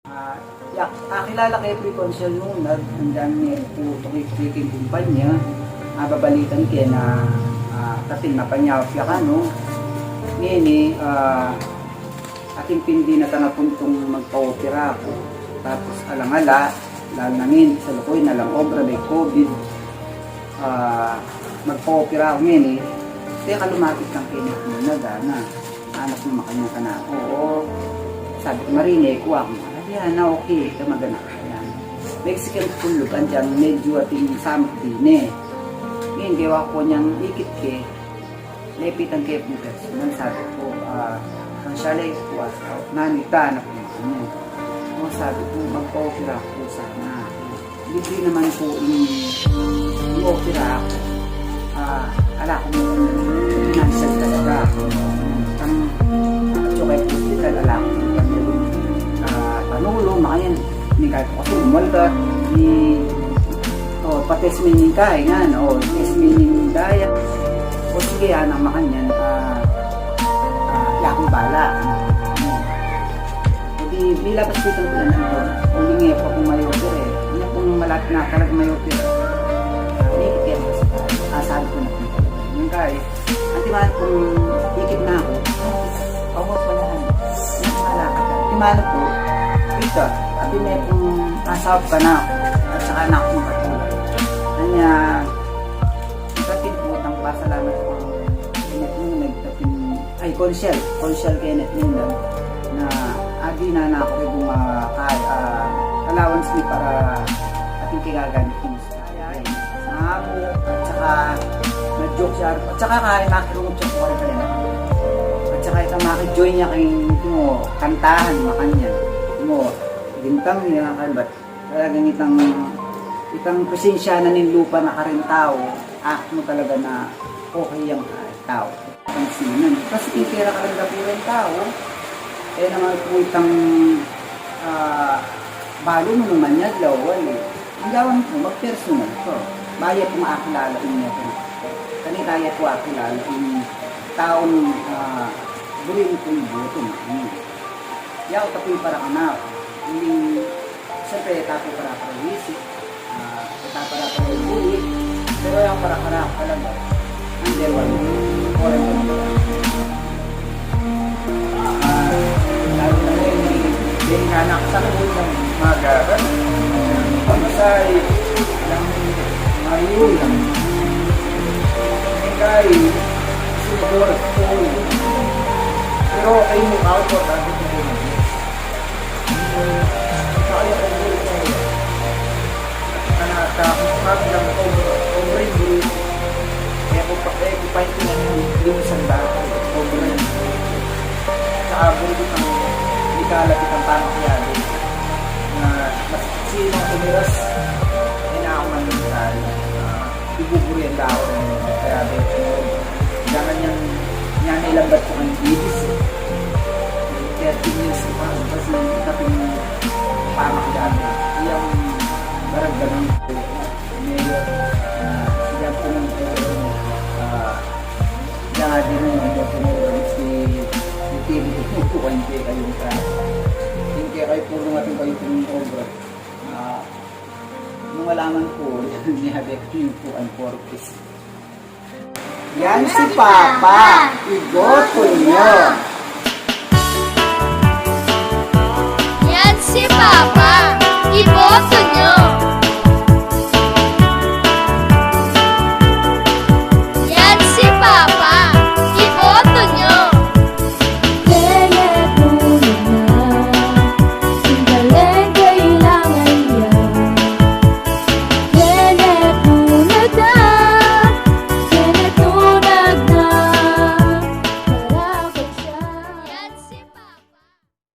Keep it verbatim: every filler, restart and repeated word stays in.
Ah, ya, akilala ke pu i Konsehal Nunag, andan ne pu tuki-tuki king kumpanya. Ah, babalitan ke na, ah, kating mapanyaup ya kanu. Ngeni, ah, atin pin dinatang a puntung magpaopera ku. Tapos alang-ala, lalu na ngeni, salukuyan alang obra dahil COVID. Ah, magpaopera ku ngeni. Teka, lumapit kang keni, nagana. Anak mu makanyan kanaku. O, sabi ku, marine ku, aku. Ala, di na, okay, ka magana ka yan. Mexican ku pung lub-an, dyan medyu atin samut dine. Ngeni, gewa ku nyang ikit ke, lepitan ke pung personal, sabi ku, ah, Konsehal, e ku, ah, nanu ita, anak mu makanyan. O, sabi ku, magpaopera ku sana. Libre naman pu ing opera ku. Ah, ala kung financial talaga. Ang, ah, tsaka pu, hospital, ala kung, ah, panulu, makanyan. Ni kahit kasi umal ka, ni, o, pa-test me ning kaingan, o, test me ning daya. O, sige, anak, makanyan, ah, ah, ya kung bala. Edi, bilang hospital ku na nandun, uling e pa kung may opera e. Nya kung malat na talaga may opera, ikit ke na sa kaya. Asabi ku na kung talaga. Yung kaya, antimanu kung ikit na ku, awa pala, ano, yung malakad na. Antimanu ku, ita, abi ne kung asabi ku na, at saka na kung katulad. Anya, kapit ku, tang pasalamat ku, Ay, Konsehal, Konsehal Kenneth Nunag, na adi na na ku ring, ah, kay, ah, allowance mi para atin kagagamit ku. Ay, ay, na ku, at saka, na-joke siya, at saka kay makirungchok ku rin kaya na. At saka ita maki-join ya king, king kantahan, makanyan. Mo, gintang ya, kaya ba't talagang itang, itang presensya na ning lupa na karing tau, ah, mu talaga na okay yang, ah, tau. Pansinan. Kasi king kera kareng dapulan tau, e naman pu itang, ah, balu mu naman yan, lawal e. Ang gawan ku, magpersonal ku. Baya kung akilala inya ku. Kanita ya ku akilala ing taung, ah, buri ku iboto na. Yaku, tapi para kanaku. Hindi, siyempre, tapi para para wisik. Ah, ita para para uli. Pero yang para kanaku talaga, number one, foreign. Ah, lalu na rin, yung anak sa loob ng magaran. Pamasay, yung mayo lang. Kay, siguro, pero okay mo ka, importante ko yun. Kaya ko yun, eh. At saka na, tapos, sabi lang, over, over yung group. Kaya ko pa, kaya ko pa yung pinag-, yung sandaan, over yung group. Sa abon ko, ang, hindi ka lapit ang pamakyali. Na, mas, sino ang tumiras, kailangan man tayo. Ah, Ibuburian da ku rin, kaya, kaya, kailangan niyang, niya nailambat ku kang ibis, eh. Thirteen years ko pa, kasi kaping pamak dati, iyang barangay, mayor, ah, iyang pinang-, ah, iyang adi na yung pinag-, si, si T V ko, kukuha yung kaya kayong ka, yung kaya kayo pulong at yung kayo pong obra. Ah, Nung malaman ku, niyabe ku yung kuan, four Ps. Yan si Papa. Iboto nyo. Yan si Papa.